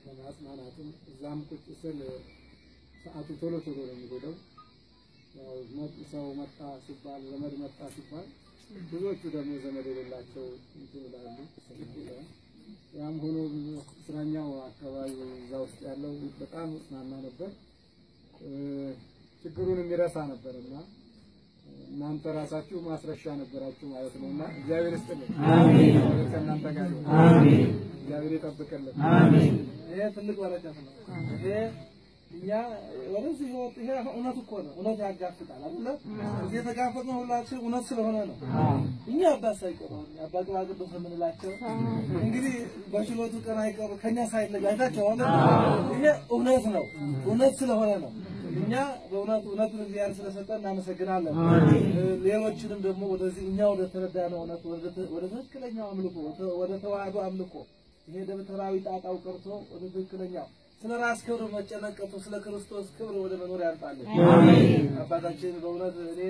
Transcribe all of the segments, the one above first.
ለማጽናናትም እዛም ቁጭ ስል ሰዓቱ ቶሎ ቶሎ ነው የሚሄደው። ያው ሰው መጣ ሲባል ዘመድ መጣ ሲባል ብዙዎቹ ደግሞ ዘመድ የሌላቸው እንትን ይላሉ። ያም ሆኖ እስረኛው አካባቢ እዛ ውስጥ ያለው በጣም ጽናና ነበር። ችግሩን የሚረሳ ነበርና እናንተ ራሳችሁ ማስረሻ ነበራችሁ ማለት ነውና እግዚአብሔር ይስጥልን። አሜን። ከእናንተ ጋር ይሁን። አሜን። እግዚአብሔር ይጠብቅልን። አሜን። ይሄ ትልቅ በረከት ነው። ይሄ እኛ ወደዚህ ህይወት ይሄ እውነት እኮ ነው። እውነት ያጋፍጣል አይደለ? እዚህ የተጋፈጥነው ሁላችን እውነት ስለሆነ ነው። እኛ አባት ሳይቀሩ አባ ቅባ ቅዱስ የምንላቸው እንግዲህ በችሎቱ ቀን አይቀሩ ከኛ ሳይለዩ አይታችኋል። ይሄ እውነት ነው። እውነት ስለሆነ ነው። እኛ በእውነት እውነቱን እግዚአብሔር ስለሰጠን እናመሰግናለን። ሌሎችንም ደግሞ ወደዚህ እኛ ወደ ተረዳነው እውነት ወደ ትክክለኛው አምልኮ ወደ ተዋህዶ አምልኮ ይሄ ደብተራዊ ጣጣው ቀርቶ ወደ ትክክለኛው ስለ ራስ ክብር መጨነቅ ቀርቶ ስለ ክርስቶስ ክብር ወደ መኖር ያምጣልን። አሜን። አባታችን በእውነት እኔ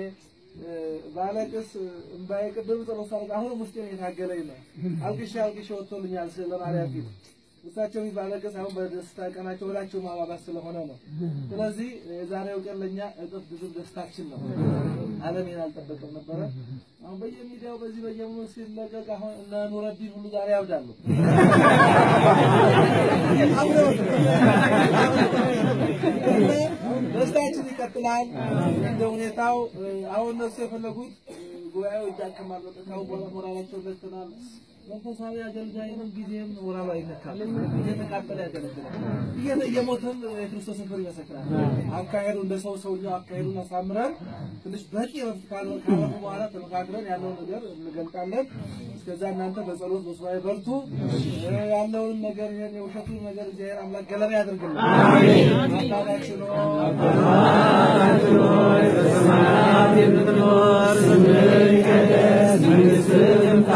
ባለቅስ እምባዬ ቅድም ጸሎት ሳደርግ አሁንም ውስጤን እየታገለኝ ነው። አልቅሼ አልቅሼ ወጥቶልኛል ስለ ማርያም ፊት እሳቸው ፊት ባለቅስ አሁን በደስታ ቀናቸው ወዳቸው ማባባስ ስለሆነ ነው። ስለዚህ የዛሬው ቀን ለኛ እጥፍ ድርብ ደስታችን ነው። ዓለም ይሄን አልጠበቀም ነበረ። አሁን በየሚዲያው በዚህ በየምኑ ሲለቀቅ አሁን እነ ኑረዲን ሁሉ ዛሬ ያብዳሉ። ደስታችን ይቀጥላል። እንደ ሁኔታው አሁን እነሱ የፈለጉት ጉባኤው ይዳከማል። በቃ ካሁን በኋላ ሞራላቸውን ነክተናል። መንፈሳዊ አገልጋይንም ጊዜም ሞራሉ አይነካም። እየተቃጠለ ያገለግላል። እየሞተም የክርስቶስን ፍቅር ይመሰክራል። አካሄዱ እንደ ሰው ሰውኛው አካሄዱን አሳምረን ትንሽ በቂ እረፍት ካረፉ በኋላ ተመካክረን ያለውን ነገር እንገልጣለን። እስከዛ እናንተ በጸሎት በሱባኤ በርቱ። ያለውን ነገር ይሄን የውሸቱን ነገር እግዚአብሔር አምላክ ገለባ ያድርግልን። አሜን። አባታችን ሆይ በሰማያት የምትኖር ስምህ ይቀደስ፣ መንግሥትህ ትምጣ፣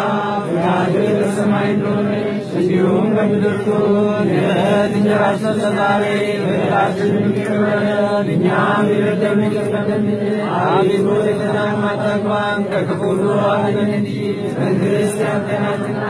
ፈቃድህ በሰማይ እንደሆነች እንዲሁም በምድር ትሁን። የዕለት እንጀራችንን ስጠን ዛሬ፣ በደላችንን ይቅር በለን እኛም የበደሉንን ይቅር እንደምንል። አቤቱ ወደ ፈተና አታግባን ከክፉ ሁሉ አድነን እንጂ መንግሥት ያንተ ናትና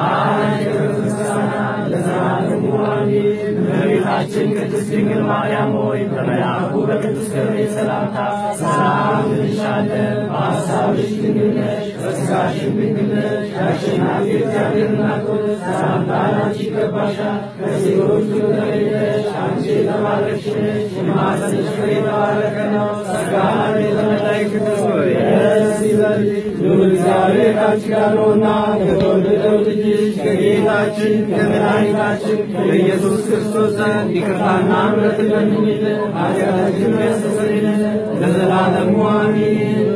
ኃይል፣ ክብር፣ ምስጋና ለዘላለሙ አሜን። እመቤታችን ቅድስት ድንግል ማርያም ሆይ በመልአኩ በቅዱስ ገብርኤል ሰላምታ ሰላም እንልሻለን። በሐሳብሽ ድንግል ነሽ፣ በሥጋሽም ድንግል ነሽ። የአሸናፊ እግዚአብሔር እናት ሆይ ሰላምታ ላንቺ ይገባሻል። ከሴቶች ሁሉ ተለይተሽ አንቺ የተባረክሽ ነሽ፣ የማኅፀንሽ ፍሬ የተባረከ ነው። ጸጋን የተመላሽ ቅድስት ሆይ ደስ ይበልሽ፣ ልዑል እግዚአብሔር ከአንቺ ጋር ነውና ከተወደደው ልጅሽ ከጌታችን ከመድኃኒታችን ከኢየሱስ ክርስቶስ ዘንድ ይቅርታና ምሕረትን ለምኝልን ኃጢአታችንን ያስተሰርይልን ለዘላለሙ አሜን።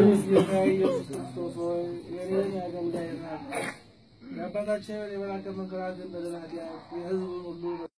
ኢየሱስ ክርስቶስ ሆይ የእኔን የአገልጋይህን የአባታችንን የመልአከ መንክራትን በደል ኃጢአት የሕዝቡን ሁሉ